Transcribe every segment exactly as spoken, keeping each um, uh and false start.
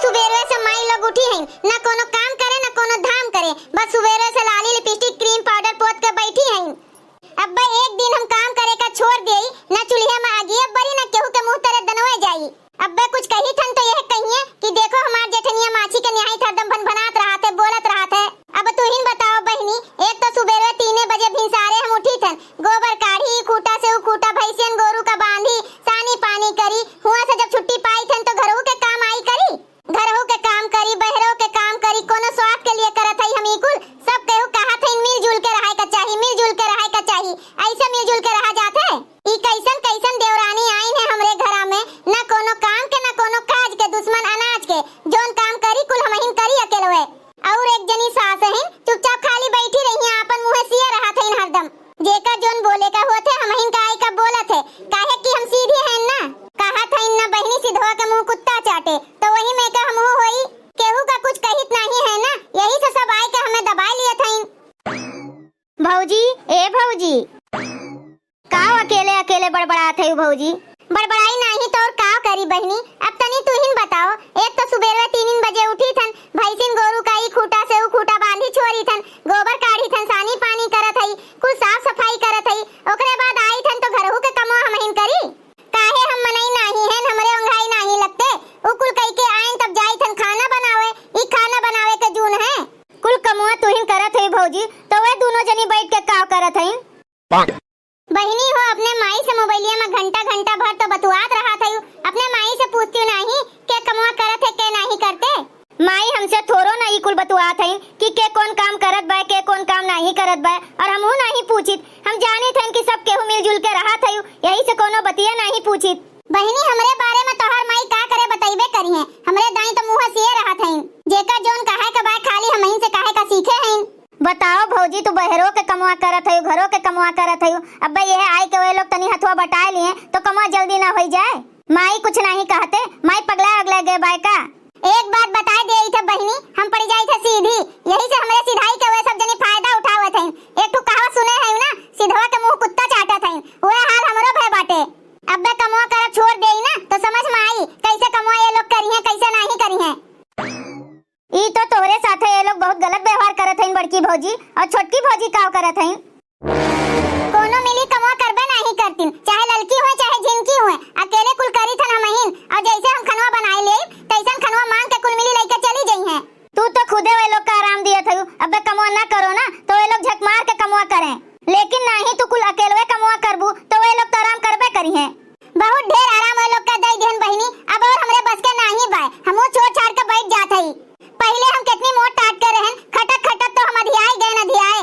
सुबेरे से माई लोग उठी हैं, ना कोनो काम करे, ना कोनो धाम करे, बस सुबेरे से लाली, लिपस्टिक, क्रीम पाउडर पोत के बैठी हैं। अब्बे एक दिन हम काम करे का छोड़ देई, ना चूल्हे में आगिए बरी, ना केहू के मुंह तरे दनवे जाई। अब्बे कुछ कही थन तो यह कहिए कि देखो हमार जेठनिया माछी के निहाई हरदम भनभनात रहत है, बोलत रहत है। अब तू ही बताओ बहिनी, एक तो सुबेरे तीने बजे भिनसारे हम उठी थन, गोबर काढ़ी, खूटा से उ खूटा, भैंसियन गोरू का बांधी, सानी पानी करी, हुआ से जब छुट्टी पाई थन तो घरहू के काम आई करी, घरहू के काम करी, बहरो के काम करी, कोनो स्वार्थ के लिए करत हई हम ई कुल? सब केहू कहत हई मिलजुल के रहे का चाही, मिलजुल के रहे का चाही, ऐसे मिलजुल के रहा जात है? ई कैसन कैसन देवरानी आइन है हमरे घरा में, ना कोनो काम के, ना कोनो काज के, दुश्मन अनाज के, जौन काम करी कुल हमहिन करी अकेलवे। और एक जनी सास हईन, चुपचाप खाली बैठी रही, आपन मुँहे सिए रहत हईन हरदम। जेका जौन बोले का होत है, हमहिन का आए का बोलत है, काहे कि हम सीधी हईन ना। कहत हईन ना बहिनी सिधवा के मुँह कुत्ता चाटे, तो वही में का हमहू होई। केहू का कुछ कहित नाही है ना, यही से सब आए के हमें दबाए लियत हईन। भौजी, ए भौजी, का अकेले अकेले बड़बड़ात है भौजी? बड़बड़ाई नाही तो और का करी बहिनी। अब तनी तू ही बताओ, एक तो सुबेरे तीन बजे उठी थन, भैंसिन गोरू का ई खूटा से उ खूटा बांधी छोरी थन, गोबर काढ़ी थन, सानी पानी करत हई, कुल साफ सफाई करत हई, ओकरे बाद आई थन तो घरहू के कमवा हमहिन करी। काहे हम मनई नाही हैं, हमरे ओंघाई नाही लगते? उ कुल कई के आइन तब जाई थन खाना बनावे, ई खाना बनावे के जून है। कुल कमवा तुहिन करत हई भौजी, तो वे दोनों जनी बैठ के का करत हईन? बहिनी हो, अपने माई से मोबाइलिया में घंटा घंटा भर तो बतुआत रहत हई, अपने माई से पूछती नाही के कमवा करत है के नाही करते। माई हमसे थोरो ना ई कुल बतुआत हईन कि के कौन काम करत बा, के कौन काम नाही करत बा, और हमहू नाही पूछित। हम जानित हन कि सब केहू मिलजुल के रहत हई, यही से कोनो बतिया नाही पूछित। बहिनी, हमरे बारे में तोहार माई का करे बतइबे करिहें। हमरे दाई तो मुँह सिए रहत हईन। जेका जौन कहे के बाय खाली हमहिन से कहे का सीखे हईन। बताओ भौजी, तू बहरो के कमवा करत हई, घरो के कमवा करत हई, अब्बे यह आए के वे लोग तनी हथवा बटाए लिए तो कमवा जल्दी ना होई जाए। माई कुछ नाही कहते, माई पगला अगला गए बाय का? एक बात बताए देई थे बहिनी, हम पड़ी जाई थे सीधी, यही से हमरे सिधाई के वे सब जनी फायदा उठावत हईन। एक ठो कहावत सुने हई ना, सिधवा के मुँह कुत्ता चाटत हईन, वे हाल हमरो भय बाटे। अब्बे कमवा करब छोड़ देई ना, तो समझ में आई, कैसे कमवा ये लोग करिहें, कैसे नाही करिहें। ई तो तोहरे साथे ये लोग बहुत गलत व्यवहार करत हईन बड़की भौजी, और छोटकी भौजी का करत हईन? कोनो मिली कमवा करबे नाही करतीन, चाहे ललकी हुए, चाहे झिनकी हुए, अकेले कुल करी थन हमहिन, और जैसे हम खनवा बनाए ले, तैसन खनवा मांग के कुल मिली लइके चली जइहें। तू तो खुदे वे लोग का आराम दियत हऊ, अब्बे कमवा ना करो ना, तो वे लोग झक मार के कमवा करें। लेकिन नाही, तू कुल अकेलवे कमवा करबू, तो वे लोग तो आराम करबे करिहें। बहुत ढेर आराम वे लोग का दई दिहन बहिनी, अब और हमरे बस के नाही बाय, हमहू छोड़ छाड़ के बैठ जात हई। पहिले हम कितनी मोट टाट के रहन, खटत खटत तो हम अधियाए गए न अधियाए।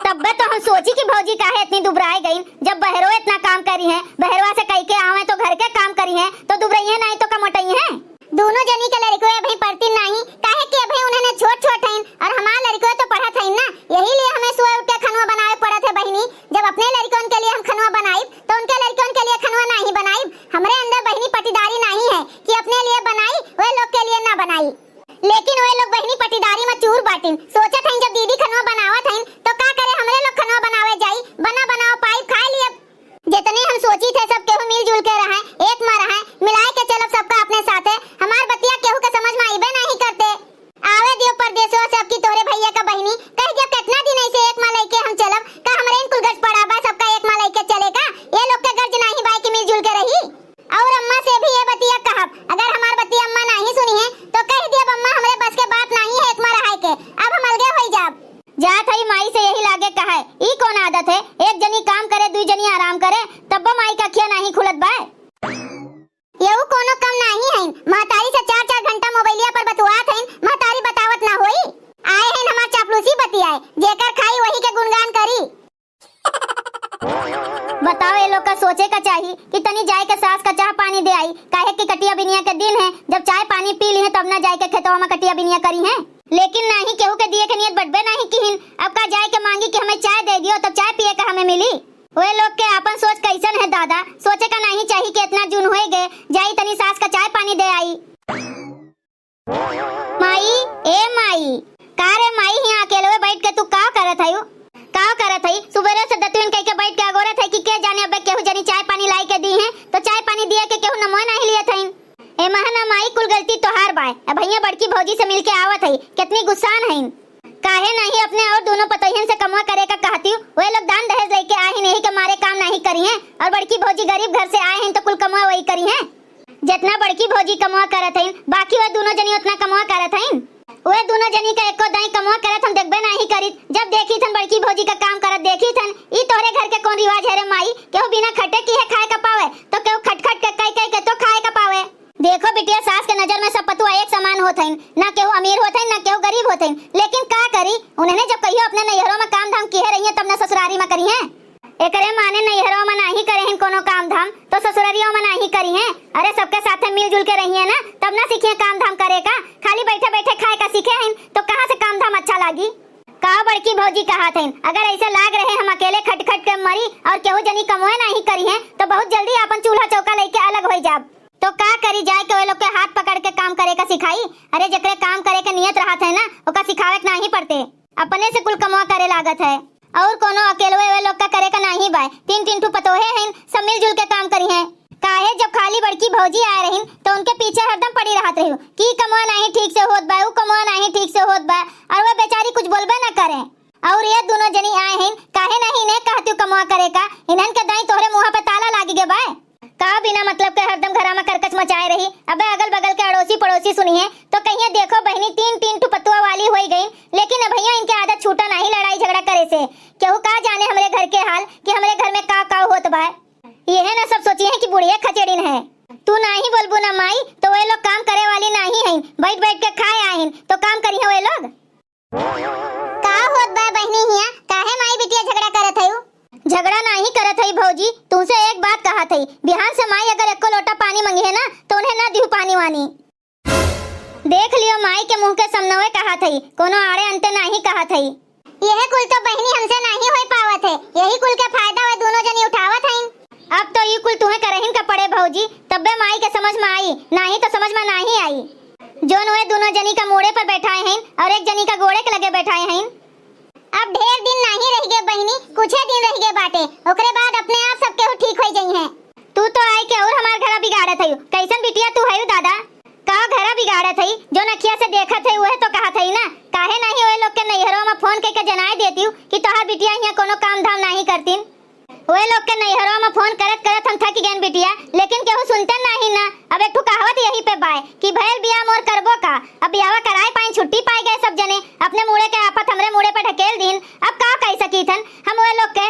तब्बे तो हम सोची कि भौजी काहे इतनी दुबराए गईन, जब बहरो इतना काम करिहें, बहरवा से कई के आवे तो घर के काम करिहें, तो दुबरइहें नाही तो का मोटइहें? दोनों जनी के लड़िकवे अभी पढ़ती नाही, काहे कि अभी उन्हें छोट छोट हईन और हमार लड़िकवे तो पढ़त हईन ना, यही लिए हमें सुबह उठ के खनवा बनावे पड़त है बहिनी। जब अपने लड़िकवन के लिए हम खनवा बनाइब, तो उनके लड़िकवन के लिए खनवा नाही बनाइब। हमरे अंदर बहिनी पटीदारी नाही है कि अपने लिए बनाई, वे लोग के लिए ना बनाई। लेकिन वे लोग बहिनी पटीदारी में चूर बाटिन। सोचत हईन जब दीदी खनवा बनावत हईन, तो का करे हमरे लोग खनवा बनावे जाई, बना बनाओ पाइप खाए लिए। जितने हम सोची थे सब केहू मिलजुल के रहे, एक में रहे, मिलाए के चलब सबका अपने साथे। हमार बतिया केहू के समझ में आइबे नाही करते। आवे दियो परदेसवा से अब की तोहरे भैया का बहिनी, कह दियो कितना दिन ऐसे एक में लेके हम चलब, का हमरे इनकुल गज पड़ा बा सबका एक में लेके चले का? ये लोग के गर्ज नाही बाय कि मिलजुल के रही। और अम्मा से भी ये बतिया कहब, अगर हमार बतिया अम्मा नाही सुनी है तो कह दियब अम्मा हमरे बस के बात नाही है एक में रहे के, अब हम अलगे होई जाब। जात हई माई से यही लागे कहे, ई कौन आदत है? एक जनी काम करे, दुई जनी आराम करे, तब्बो माई का अखिया नाही खुलत बाय। येऊ कोनो कम नाही हईन, महतारी से चार चार घंटा मोबाइलिया पर बतुआत हईन, महतारी बतावत ना होई। आए हईन हमार चापलूसी बतियाए, जेकर खाई वही के गुणगान करी। बताओ, ये लोग का सोचे का चाही कि तनी जाए के सास का चाह पानी दे आई, काहे कि कटिया बिनिया के दिन है, जब चाय पानी पी ली है तब ना जाए के खेतवा में कटिया बिनिया करी है। लेकिन नाही, केहू के दिए के नियत बटबे नाही किहिन। अब का जाए के मांगी कि हमें चाय दे दियो, तब चाय पिए का हमें मिली? वे लोग के आपन सोच कैसन है दादा, सोचे का नाही चाही कि इतना जून होए गए, जाई तनी सास का चाय पानी दे आई। माई, ए माई, का रे माई, हियां अकेलवे बैठ के तू का करत हयू? का करत हई? सुबेरे से दतुइन कह के बैठ के अगोरत है कि के जाने अबे केहू जनी चाय पानी लाई के दी है, तो चाय पानी दिए के केहू नमोए नाही लियत हईन। ए महना माई, कुल गलती तोहार बाय। अब भैया बड़की भौजी से मिलके आवत हई, कितनी गुस्सान हईन। काहे नाहीं अपने और दोनों पतोहियन से कमवा करे का कहतिउ? वे लोग दान दहेज लेके आहिन, यही के मारे काम नाहीं करिहें, और बड़की भौजी गरीब घर से आए हैं तो कुल कमवा वही करिहें। जितना बड़की भौजी कमवा करत हईन, बाकी वे दोनों जनी उतना कमवा करत हईन। वे दोनों जनी का एको दाई कमवा करत हम देखबे नाहीं करित। जब देखी थन बड़की भौजी का काम करत देखी थन। ई तोहरे घर के कौन रिवाज है रे माई? केहू बिना खटे किहे खाए का पावे, तो केहू खट खट के कई कई के तो खाए का पावे। देखो बिटिया, सास के नजर में सब पतुआ एक समान होत हईन, ना केहू अमीर होत हईन, ना केहू गरीब होत हईन, लेकिन का करी, उन्हें जब कहियो अपने नैहरों में काम धाम किहे रहिए तब न ससुरारी में करिहें। एकरे माने नैहरों में नाहीं करे हईन कोनो काम धाम, तो ससुररियों में नाहीं करिहें। अरे सबके साथे मिलजुल के रहिए ना, तब ना सीखिए काम धाम करे का। खाली बैठे बैठे खाए का सीखे हईन, तो कहाँ से काम धाम अच्छा लागी? का बड़की भौजी कहत हईन, अगर ऐसे लाग रहे हम अकेले खट खट के मरी और केहू जनी कमवे नाहीं करिहें, तो बहुत जल्दी आपन चूल्हा चौका लेके अलग होई जाब। तो का करी, जाए के वे लोग के हाथ पकड़ के काम करे का सिखाई? अरे जेकरे काम करे के नियत रहत है ना, ओका सिखावे के नाहीं पड़ते, अपने से कुल कमवा करे लागत है। और कोनो अकेलवे वे लोग का करे का नाहीं बाय, तीन तीन ठू पतोहे हईन, सब मिलजुल के काम करिहें। काहे जब खाली बड़की भौजी आए रहीन तो उनके पीछे हरदम पड़ी रहत रही कि कमवा नाहीं ठीक से होत बा, उ कमवा नाहीं ठीक से होत बा, और वे बेचारी कुछ बोलबे न करे। और ये दोनों जनी आए हईन, काहे नाहीं इन्हें कहतिउ कमवा करे का? इन्हन के दाई तोहरे मुँह पे ताला लागी गे बाय। का बिना मतलब के हरदम घरा में करकच मचाए रही? अबे अगल बगल के अड़ोसी पड़ोसी सुनिहे तो कहिए, देखो बहिनी, तीन तीन ठू पतुआ वाली होई गई, लेकिन अबहिया इनके आदत छूटा नाहीं लड़ाई झगड़ा करे से। केहू का जाने हमरे घर के हाल कि हमरे घर में का का होत बा। यह ना सब सोचिहे कि बुढ़िया खचेड़िन है। तू नाहीं बोलबू ना माई, तो वे लोग काम करे वाली नाहीं हईन, बैठ बैठ के खाए आहिन, तो काम करिहे वे लोग। का होत बा बहिनी हिया? काहे माई बिटिया झगड़ा करत हयू? झगड़ा नाहीं करत हई भौजी, तुमसे एक बात कहत हई, बिहान से माई अगर एको लोटा पानी मंगिहे ना, तो उन्हें ना दिहू पानी वानी। देख लियो, माई के मुँह के समनवे कहत हई, कोनो आड़े अंते नाहीं कहत हई। यह कुल तो बहिनी हमसे नाहीं होई पावत है, यही कुल के फायदा वे दोनों जनी उठावत हईन। अब तो ई कुल तुहें करहिन का पड़े भौजी, तब्बे माई के समझ में आई, नाहीं तो समझ में नाहीं आई। जोन वे दोनों जनी का मूड़े पर बैठाए हईन और एक जनी का गोड़े के लगे बैठाए हईन। अब ढेर दिन नाहीं रहि गे बहिनी, कुछे दिन रहि गे बाटे, ओकरे बाद अपने आप सब केहू ठीक होई जइहें। तू तो आई के और हमार घरा बिगाड़त हयू। कैसन बिटिया तू हयू दादा? का घरा बिगाड़त हई? जोन अखिया से देखत हई उहे तो कहत हई ना। काहे नाहीं ओए लोग के नैहरो में फोन कइके जनाए देतिउ कि तोहार बिटिया हियाँ कोनो काम धाम नाहीं करतीन? ओए लोग के नैहरो में फोन करत करत हम थक गएन बिटिया, लेकिन केहू सुनते नाहीं ना। अब एक ठो कहावत यही पे बाय कि भयल बियाह मोर करबो का। अब बियाहवा कराए पाइन छुट्टी पाए गए सब जने, अपने मूड़े के आफत हमरे मूड़े पे ढकेल दीन। अब का कहि सकीथन हम ओए लोग के?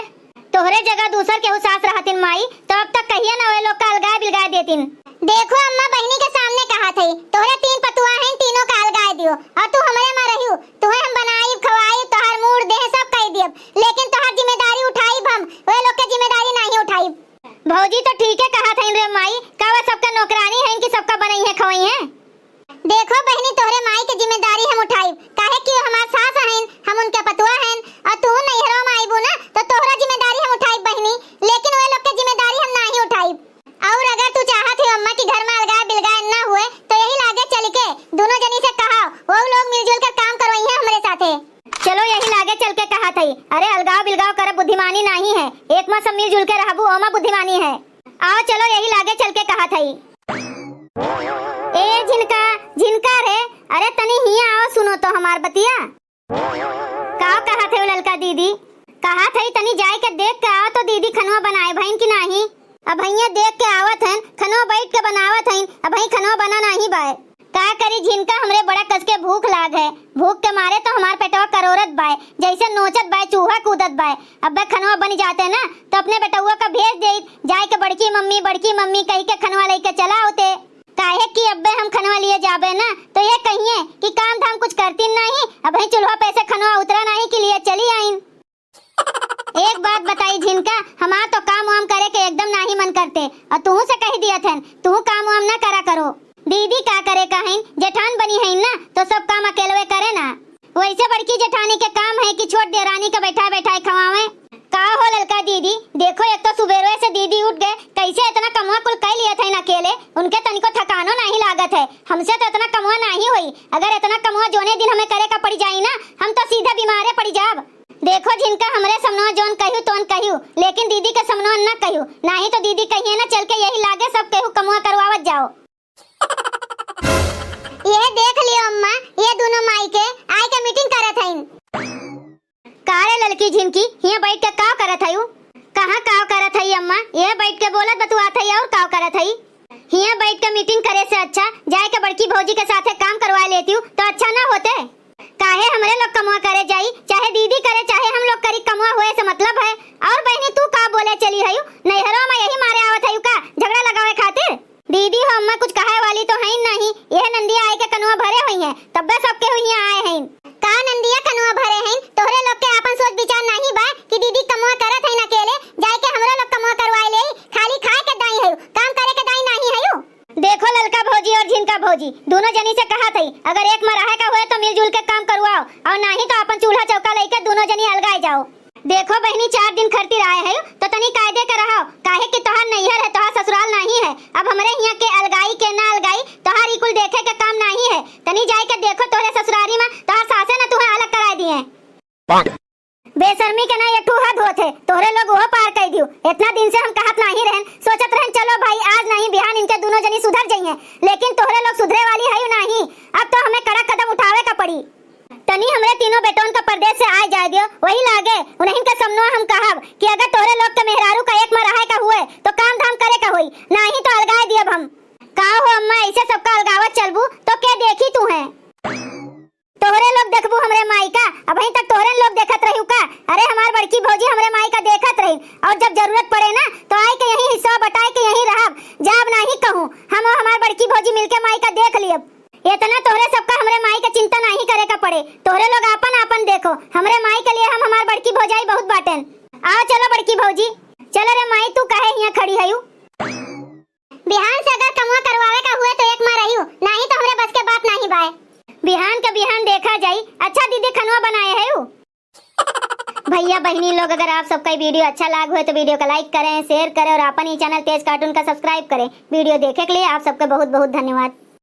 तोहरे जगह दूसर केहू सास रहतिन माई, तो अब तक कहिए ना ओए लोग का अलगाए बिलगाए देतिन। देखो अम्मा, बहिनी के सामने कहत हई, तोहरे तीन पतुआ हईन, तीनों का अलगाए दियो, और तू हमरे में रहियो, तुहे हम बनाइब, खवाइब, तोहार मूड़ देह सब कइ दियब, लेकिन तोहार जिम्मेदारी उठाइब हम, ओए लोग के जिम्मेदारी नाहीं उठाइब। भौजी तो ठीके कहत हईन रे माई, का वे सबका नौकरानी हईन कि सबका बनइहें खवइहें? देखो बहिनी, तोहरे माई के जिम्मेदारी हम उठाइब, काहे कि वो हमार सास हईन, हम उनके पतुआ हईन, और तू नैहरो में आइबू ना, तो तोहरा जिम्मेदारी हम उठाइब बहिनी, लेकिन वे लोग के जिम्मेदारी हम नाहीं उठाइब। और अगर तू चाहत हो अम्मा कि घर में अलगाए बिलगाए ना हुए, तो यही लागे चल के दोनों जनी से कहा, वो लोग मिलजुल कर काम करवाइहें हमरे साथे। चलो यही लागे चल के कहत हई। अरे अलगाव बिलगाव करब बुद्धिमानी नाहीं है, एक में सब मिलजुल के रहबू ओमा बुद्धिमानी है। आओ चलो यही लागे चल के कहत हई। ए झिनका, झिनका रे, अरे तनी हियाँ आओ, सुनो तो हमार बतिया। का कहत है ललका दीदी? कहत है तनी जाए के देख के आओ तो दीदी खनवा बनाए भइन कि नाहीं। अबहियाँ देख के आवत हन, खनवा बैठ के बनावत हइन, अबहीं खनवा बना नाहीं बाय। का करी झिनका, हमरे बड़ा कस के भूख लाग है, भूख के मारे तो हमार पेटवा करोरत बाय, जैसे नोचत बाय, चूहा कूदत बाय। अब्बे खनवा बन जाते ना, तो अपने बेटउआ का भेज देइत, जाए के बड़की मम्मी, बड़की मम्मी कहि के खनवा लइके चला आवते। काहे कि अब्बे हम खनवा लिए जाबे ना, तो ये कहिए कि काम धाम कुछ करतीन नाहीं, अबहीं चूल्हा पे से खनवा उतरा नाहीं कि लिए चली आइन। एक बात बताई झिनका, हमार तो काम वाम करे के एकदम नाहीं मन करते, और तुहू से कहि दियत हन, तुहू काम वाम ना करा करो। दीदी का करे का हइन, जेठान बनी हइन ना, तो सब काम अकेलवे करे ना। वैसे बड़की जेठानी के काम है कि छोट देरानी के बैठाए बैठाए खवावे। का हो ललका दीदी, देखो एक तो सुबेरवे से दीदी उठ गए, कैसे इतना कमवा कुल कइ लियत हइन अकेले, उनके तनिको थकानो नाहीं लागत है। हमसे तो इतना कमवा नाहीं होई, अगर इतना कमवा जोने दिन हमें करे का पड़ी जाई ना, हम तो सीधे बीमारे पड़ी जाब। देखो झिनका, हमरे समनवा जोन कहियो तोन कहियो, लेकिन दीदी के समनवा न कहियो, नाहीं तो दीदी कहिए ना चल के यही लागे सब केहू कमवा करवावत जाओ। दुनो माई के आए के मीटिंग करत हईन। का रे ललकी झिनकी, हियां बैठ के काव करत हयू? कहाँ काव करत हई अम्मा? ये बैठ के बोलत बतुआत हई और काव करत हई? हियां बैठ के मीटिंग करे से अच्छा जाए के बड़की भौजी के साथे काम करवा लेतीउ तो अच्छा ना होते? काहे हमरे लोग कमवा करे जाई, चाहे दीदी करे, चाहे हम लोग करी, कमवा होए से मतलब है। और बहिनी, तू का बोले चली हयू? नैहरो में यही मारे आवत हयू का, झगड़ा लगावे खातिर? दीदी हो, अम्मा कुछ कहे वाली तो हईन नहीं, यह नंदिया आए के कनवा भरे हुई हैं, तब्बे सबके हुई आए हईन। का नंदिया कनवा भरे हईन? तोहरे लोग के आपन सोच विचार नहीं बा कि दीदी कमवा करत हईन अकेले, जाए के हमरो लोग कमवा करवाए ले, खाली खाए के दाई हयू, काम करे के दाई नहीं हयू। देखो ललका भौजी और झिनका भौजी, दुनो जनी से कहत हई, अगर एक में रहे का होए तो मिलजुल के काम करवाओ, और नाही तो अपन चूल्हा चौका लेके दुनो जनी अलगाए जाओ। देखो बहिनी, चार दिन खरतिर आए हयू तो तनी कायदे के रहो, काहे कि तोहार नैहर है, तोहार ससुराल नाही है। अब हमरे हियां के अलगाई के ना अलगाई, तोहार ई कुल देखे के काम नाही है। तनी जाए के देखो तोहरे ससुरारी में तोहार सासे न तुहे अलग कराए दिए। बेशर्मी के ना एक ठू हद होत है, तोहरे लोग ओहो पार कई दियो। इतना दिन से हम कहत नाही रहन, सोचत रहन चलो भाई आज नाही बिहान इनके दुनो जनी सुधर जइहें, लेकिन तोहरे लोग सुधरे वाली हयू नाही। अब तो हमें कड़ा कदम उठावे का पड़ी। तनी हमरे तीनों बेटोन का परदेस से आए जाए दियो, वही लागे उन्हीं के समनवा हम कहब कि अगर तोहरे लोग के मेहरारू का एक में रहे का हुए तो काम धाम करे का होई, नाही तो अलगाए दियब हम। का हो अम्मा, ऐसे सबका अलगावत चलबू तो के देखी तुहे? तोहरे लोग देखबू हमरे माई का? अबहीं तक तोहरे लोग देखत रहिउ का? अरे हमार बड़की भौजी हमरे माई का देखत रही, और जब जरूरत पड़े ना तो आए के यही हिस्सा बटाए के यही रहब, जाब नाही कहूँ। हम और हमार बड़की भौजी मिलके माई का देख लियब। इतना तोहरे सबका हमरे माई का चिंता नाही करे का पड़े, तोहरे लोग आपन आपन देखो। हमरे माई के लिए हम हमार बड़की भौजाई बहुत बाटेन। आओ चलो बड़की भौजी। चलो रे माई, तू काहे हियां खड़ी हयू? बिहान से अगर कमवा करवावे का हुए तो एक माँ रहियो, नाही तो हमरे बस के बात नाही बाय। बिहान के बिहान देखा जाई। अच्छा दीदी, खनवा बनाए हयू? भैया बहिनी लोग, अगर आप सबका ये वीडियो अच्छा लाग हुए तो वीडियो का लाइक करें, शेयर करें और अपन ही चैनल तेज कार्टून का सब्सक्राइब करें। वीडियो देखे के लिए आप सबका बहुत बहुत धन्यवाद।